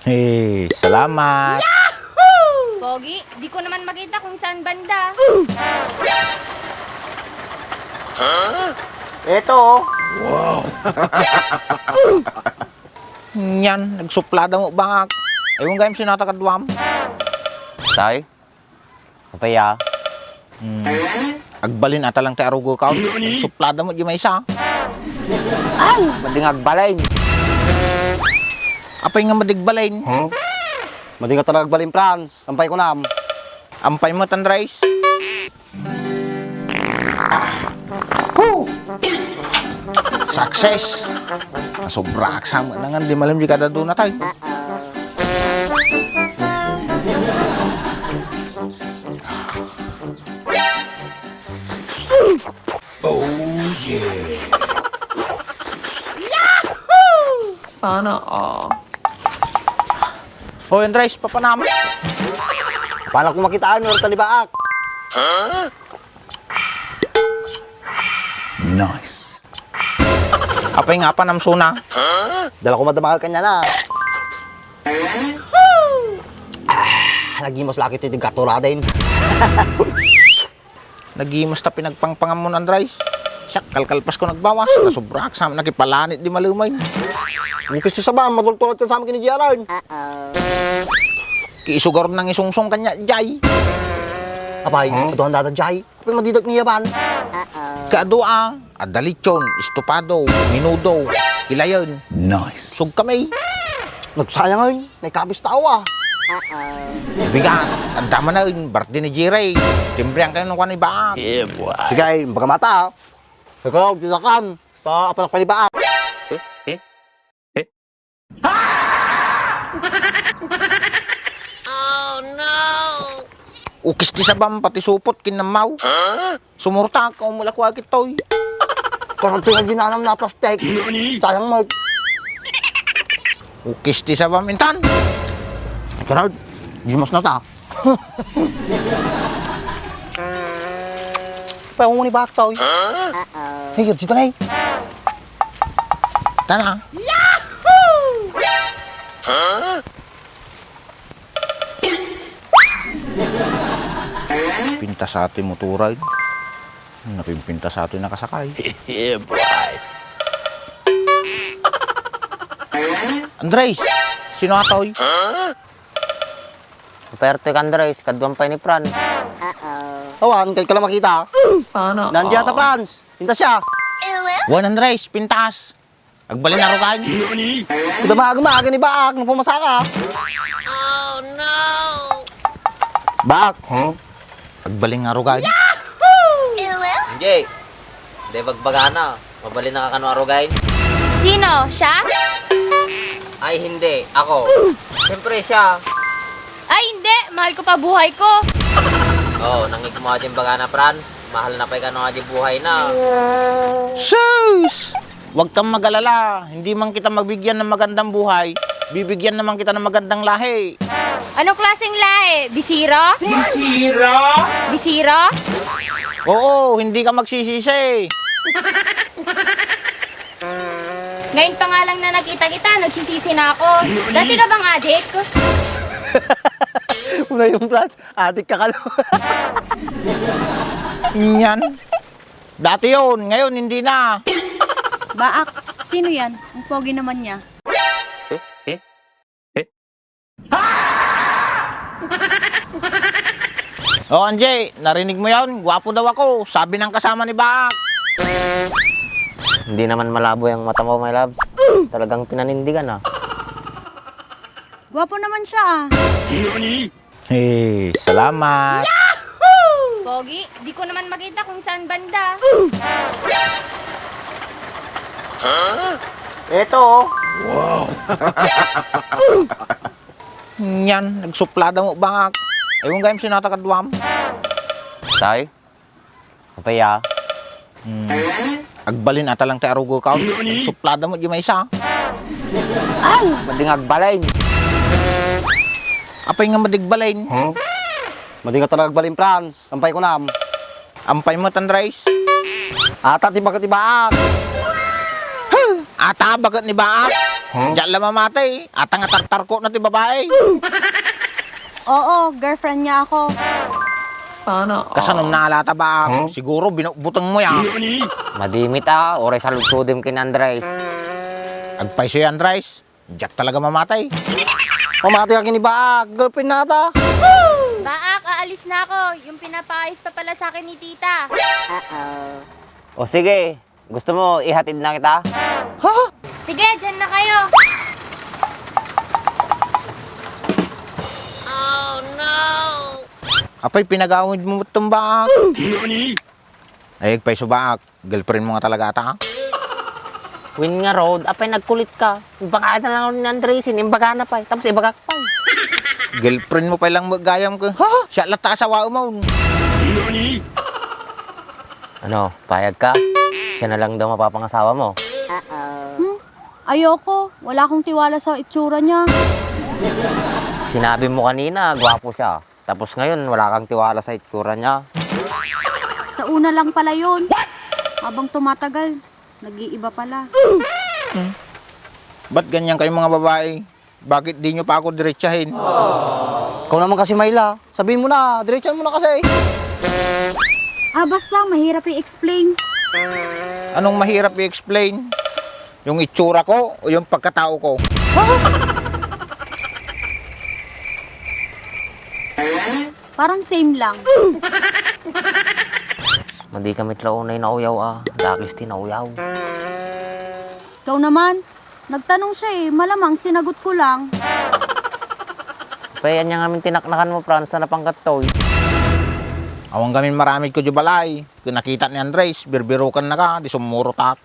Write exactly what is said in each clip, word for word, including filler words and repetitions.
Eh, salamat. Pogi, di ko naman makita kung saan banda. Eto, oh. Wow. Yan, nagsuplada mo, Bak. Ayun, gayam sinata kaduam. Tay? Apay, ah? Hmm. Agbalin ata lang ti arugo ka. Nani? Suplada mo di maysa. Ay, madi nga agbalin. Apay nga madi agbalin? Huh? Madi nga talaga agbalin, Franz. Ampay ko nam. Ampay mo, Andres. Huh! Success! Sobra aksa mo na nga, di malam di kada duna tayo. Oh, yeah. Sana all. Hoy, Andres, papanam. Paano ko makitaan? Meron talibaak. Nice. Apay nga panamsuna? Dala ko madama kanya na. Ah, nagimos lagi ti gatura din. Nagimos ta pinagpangpangan mo, Andres. Siya, kalkalpas ko nagbawas. Nasubrak sa nakipalanit di malumay. Ukis ti sabam, madultulat ka sa amin kini G R R. Kiisugar nang isungsong kanya, Jay. Apay, huh? Aduan dada, Jay. Apay madidak niya ban? Kaadua, adda lechon, estopado, menudo, kilayon. Nice. Sug kami. Nagsayang ay, naikabis tao ah. Bigat, adda man ay, birthday ni Jiray. Timbrihan kayo nung kwan ni Baak. Yeah, boy. Sige, baga mata ah. Ikaw, dilakan. Pa, apanak pa ni Baak. Eh? Eh? Oh, no! Ukis ti sabam, pati supot, kinammaw. Huh? Sumurta ka, umulak wa kitoy. Karagto nga ginanam na plastic. Nani? Sayang mo. Ukis ti sabam, intan. Karag, gimas na ta. Pwede mo ni baktaw. Huh? Hey, dito na eh. Tana. Yahoo! Huh? Pintas atoy motoray. Napimpintas atoy nakasakay. Yeah, boy. Andres, sino atoy? Huh? Perto ka, Andres, kaduan pay ni Franz. Awan, kay ka lang makita. Sana all. Nandiyan ta, Franz. Pintas siya. Wan, Andres, pintas. Agbalin na rugan. Kada maaga-maaga ni Baak, nung pumasaka. Baak. Huh? Agbalin nga rugan. Hindi. Hindi, bagbagana. Mabalin na ka kano arugain? Sino? Siya? Ay, hindi. Ako. Siyempre, siya. Ay, hindi. Mahal ko pa buhay ko. Oo, nangig mo nga dyan baga na, Franz. Mahal na pa'y kano nga di buhay na. Sus! Huwag kang mag-alala. Hindi man kita mabigyan ng magandang buhay, bibigyan naman kita ng magandang lahi. Anong klaseng lahi? Bisira? Bisira? Bisira? Oo, hindi ka magsisisi. Ngayon pa nga lang na nagkita kita, nagsisisi na ako. Dati ka bang adik? Una yung Franz, adik ka kalo. Yan. Dati yun, ngayon hindi na. Baak, sino yan? Ang pogi naman niya. Oh, Angie, narinig mo yon? Gwapo daw ako, sabi ng kasama ni Baak. Hindi naman malabo yung mata mo, my loves. Talagang pinanindigan, ah. Gwapo naman siya, ah. Eh, salamat. Pogi, di ko naman makita kung saan banda. Eto, oh. Wow. Yan, nagsuplada mo, Baak. Ewan gayam sinata kaduam. Tay? Apay, ah? Hmm. Agbalin ata lang ti arugo ka. Suplada mo di maysa. Ay, madi nga agbalin. Apay nga madi agbalin? Huh? Madi nga talaga agbalin, Franz. Ampay ko nam. Ampay mo, Andres? Ata ti baket ni Baak. Huh! Ata baket ni Baak? Diak la mamatay. Ata nga tartarko na ti babae. Oo, girlfriend niya ako. Sana all. Kasanom na alata ba? Siguro binukbuteng mo ya. Madimit a, uray saludsodem ken Andres. Agpayso ya, Andres. Diak talaga mamatay. Mamatay ka ken ni Baak, girlfriend nata. Baak, aalis na ako. Yung pinapaayos pa pala sa akin ni tita. O sige, gusto mo ihatid na kita? Ha? Sige, dyan na kayo. Apay, pinagawid mo itong Baak? Ay, agpayso Baak. Girlfriend mo nga talaga ata, ha? Wen ngarud, apay nagkulit ka. Imbagana lang ni Andresin, imbagana pay. Tapos ibagak pay. Girlfriend mo pay lang met gayam ka. Ha? Siya latta asawaem. Ano, payag ka? Siya na lang daw mapapangasawa mo. Hmm? Ayoko. Wala akong tiwala sa itsura niya. Sinabi mo kanina, gwapo siya. Tapos ngayon, wala kang tiwala sa itsura niya. Sa una lang pala yun. Habang tumatagal, nag-iiba pala. Ba't ganyan kayo mga babae? Bakit di nyo pa ako diretsahin? Ikaw naman kasi, Myla. Sabihin mo na, diretsahan mo na kasi. Ah, basta, mahirap i-explain. Anong mahirap i-explain? Yung itsura ko o yung pagkatao ko? Parang same lang. Madi ka met la unay nauyaw a. Dakes ti nauyaw. Ikaw naman, nagtanong siya eh. Malamang sinagot ko lang. Pay, ania ngamin tinaknakan mo, Franz, a napangkattoy? Awan gamin maramid ko di balay. Ken nakita ni Andres, birbirukan na ka, di sumurotak.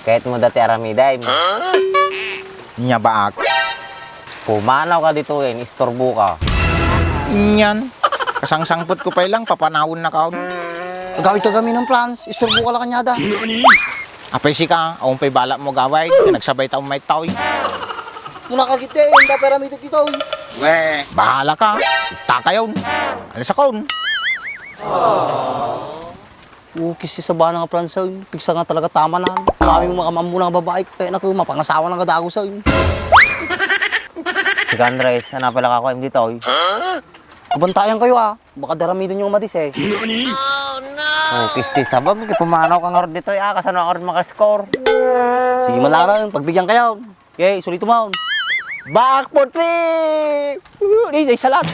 Kayat mo dati aramidem? Nia Baak. Pumanaw ka ditoyen, istorbo ka. Nian, kasangsangpet ko pay lang, papanawen na ka. Agawid ka gamin, Franz, istorbo ka la kaniada. Apay sika, awan pay bala mo agawid, nagsabay ta umay toy. Muna ka giti, anda pera mi dito. We, bahala ka. Takayon. Alis akon. Ukis ti sabana nga Franz, oy. Pigsa nga talaga tama na. Mami mo makamamuna nga babae, kaya naku, mapangasawa na nga dagus, oy. Sika Andres, ania pay la kakuam ditoy? Kabantayan kayo, ah. Baka daramidon yung madis, eh. Oh, kisti sabab, pumanaw ka ngarud ditoy, ah. Kasano ngarud maka-score? Sige man lang, pagbigyan kayo. Okay, sulit mo. Back for three! Woo! Di, di, salat.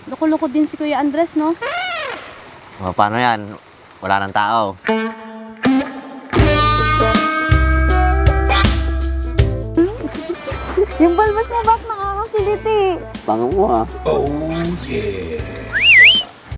Loko-loko din si Kuya Andres, no? O, paano yan? Wala nang tao. Yung balbas mo, Bak, nakakakilit eh. Bango mo, ah. Oh, yeah.